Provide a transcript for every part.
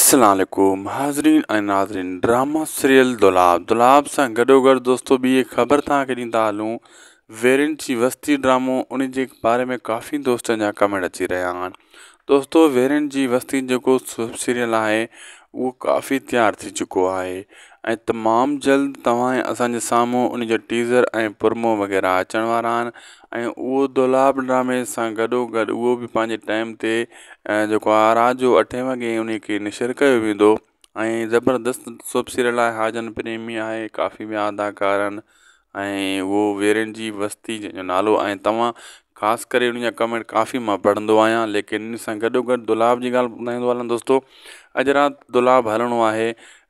السلام عليڪم حاضرين ۽ ناظرين ڊراما سيريل دولاب دولاب سان گڏو گڏ دوستو ٻي خبر توهان کي ڏيندا هلون ويرين جي وستي ڊرامو ان جي باري ۾ ڪافي دوستن جا ڪمينٽ اچي رهيا آهن دوستو ويرين جي وستي جيڪو سيريل آهي اهو ڪافي تيار ٿي چڪو آهي ۽ تمام جلد توهان ۽ اسان جي سامهون ان جو ٽيزر ۽ پرمو وغيره اچڻ وارا آهن ۽ اهو دولاب ڊرامي سان گڏو گڏ اهو به پنهنجي ٽائيم تي جيڪو آهي رات جو اٺين وڳي ان کي نشر ڪيو ويندو ۽ زبردست سب سيريل آهي حاجن پريمي آهي ڪافي ٻيا اداڪار آهن ۽ اهو ويرين جي وستي جنهن جو نالو ۽ توهان خاص ڪري ان جا ڪمينٽ ڪافي مان پڙهندو آهيان ليڪن ان سان گڏو گڏ دولاب جي ڳالهه ٻڌائيندو هلان دوستو اڄ رات دولاب هلڻو آهي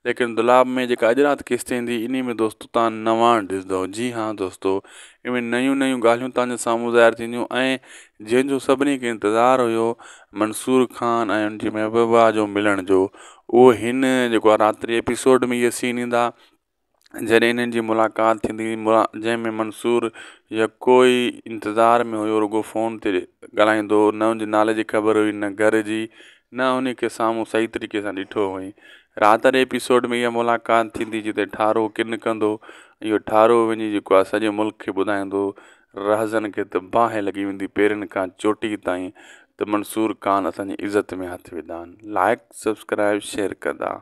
ليڪن دولاب ۾ جيڪا اڄ رات قسط ايندي انهي ۾ دوستو تان نوان ڏسندو جي ها دوستو ان ۾ نيون نيون ڳالهيون تان جي سامهون ظاهر ٿينديون ۽ جنهن جو سڀني کي انتظار هيو منصور خان ۽ ان جي محبوبا جو ملڻ جو اهو هن جيڪو آهي رات جي ايپيسوڊ ۾ اهي سين ايندا جڏهن انهن جي ملاقات ٿيندي جنهن ۾ منصور يڪو ئي انتظار ۾ هيو رڳو فون تي ڳالهائيندو هو نه ان جي نالي جي خبر هئي نه گهر جي نه ان کي سامهون صحيح طريقي سان ڏٺو هئائين رات واري ايپيسوڊ ۾ اها ملاقات ٿيندي جتي ٺارو ڪن ڪندو اهو ٺارو وڃي جيڪو آهي سڄي ملڪ کي ٻڌائيندو رهزن کي ته باهه لڳي ويندي پيرن کان چوٽي تائين ته منصور خان اسان جي عزت ۾ هٿ وڌا آهن لائڪ سبسڪرائب شيئر ڪندا.